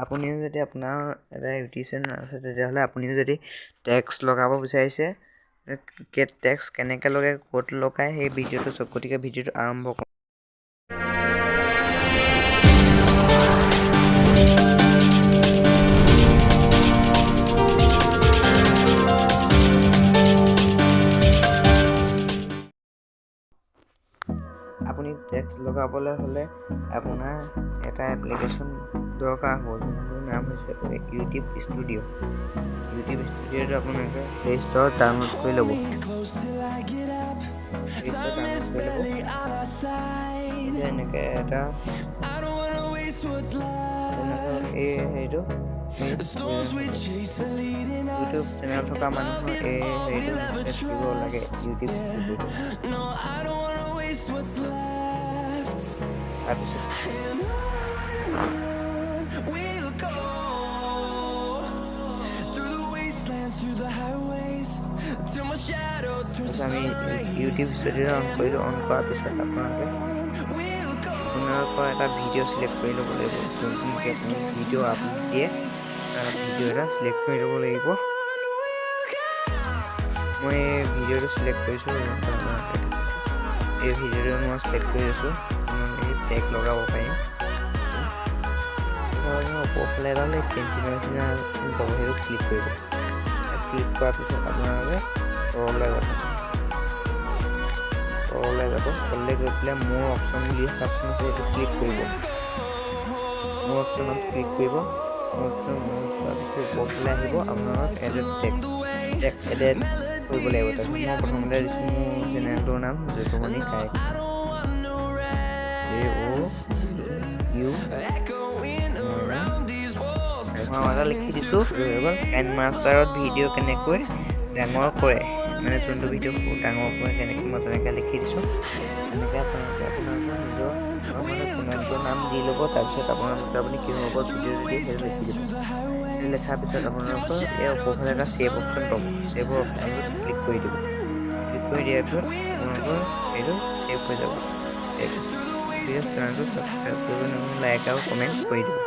আপুনিও যদি আপোনাৰ এটা ইউটিউব চেনেল আছে, তেতিয়াহ'লে আপুনিও যদি টেক্স লগাব বিচাৰিছে, টেক্স কেনেকৈ লগায়, ক'ত লগায়, সেই ভিডিঅ'টো চাওক। গতিকে ভিডিঅ'টো আৰম্ভ কৰোঁ। আপুনি টেক্স লগাবলৈ হ'লে আপোনাৰ এটা এপ্লিকেশ্যন দৰকাৰ হ'ব, যোনটোৰ নাম হৈছে ইউটিউব ষ্টুডিঅ'। ইউটিউব ষ্টুডিঅ'টো আপোনালোকে প্লে ষ্ট'ৰত ডাউনলোড কৰি ল'ব। প্লে ষ্ট'ৰত ডাউনলোড কৰি ল'ব। এতিয়া এনেকৈ এটা আপোনালোকৰ এই হেৰিটো, ইউটিউব চেনেল থকা মানুহৰ এই হেৰিটো নিশ্চয় থাকিব লাগে, ইউটিউব ষ্টুডিঅ'টো। তাৰপিছত We'll go through the wastelands, through the highways, till my shadow turns to তাৰপিছত আমি sun rays. YouTube ষ্টুডিঅ'টো on কৰিলোঁ। অন কৰাৰ পিছত আপোনালোকে We'll go আপোনালোকৰ এটা ভিডিঅ' চিলেক্ট কৰি ল'ব লাগিব। যোনটো নেকি আপুনি ভিডিঅ' আপলোড দিয়ে, তাৰ ভিডিঅ' এটা চিলেক্ট কৰি ল'ব লাগিব। মই এই ভিডিঅ'টো চিলেক্ট কৰিছোঁ, যোনটো আপোনালোকে দেখিছে। এই ভিডিঅ'টো মই চিলেক্ট কৰি লৈছোঁ। এই টেগ লগাব পাৰিম। ওপৰফালে এডাল এই পেঞ্চিলৰ নিচিনা পাব, সেইটো ক্লিক কৰিব। ক্লিক কৰাৰ পিছত আপোনালোকে তললৈ যাব, তললৈ যাব। তললৈ গৈ পেলাই মোৰ অপশ্যন বুলি এটা অপশ্যন আছে, সেইটো ক্লিক কৰিব। মোৰ অপশ্যনত ক্লিক কৰিব। মোৰ অপশ্যন যোৱাৰ পিছত ওপৰফালে আহিব, আপোনালোক এডেড টেগ, টেগ এডেড কৰিব লাগিব। তাৰপিছত মই প্ৰথমতে দিছোঁ মোৰ চেনেলটোৰ নাম যদুমণি কাইক, এ অ' ইউ। মই এটা লিখি দিছোঁ কাইন মাষ্টাৰত ভিডিঅ' কেনেকৈ ডাঙৰ কৰে, মানে যোনটো ভিডিঅ' ডাঙৰ কৰে কেনেকৈ, মই তেনেকৈ লিখি দিছোঁ। তেনেকৈ আপোনালোকে আপোনালোকৰ নিজৰ মানে চেনেলটোৰ নাম দি ল'ব। তাৰপিছত আপোনালোকে আপুনি কিহৰ ওপৰত ভিডিঅ' দিয়ে সেইটো লিখি দিব। সেইটো লিখাৰ পিছত আপোনালোকৰ এই ওপৰফালে এটা ছেভ অপশ্যন পাব। ছেভৰ অপশ্যনটোত ক্লিক কৰি দিব। ক্লিক কৰি দিয়াৰ পিছত আপোনালোকৰ সেইটো ছেভ হৈ যাব। ঠিক আছে, চেনেলটো ছাবস্ক্ৰাইব কৰিব, লাইক আৰু কমেণ্ট কৰি দিব।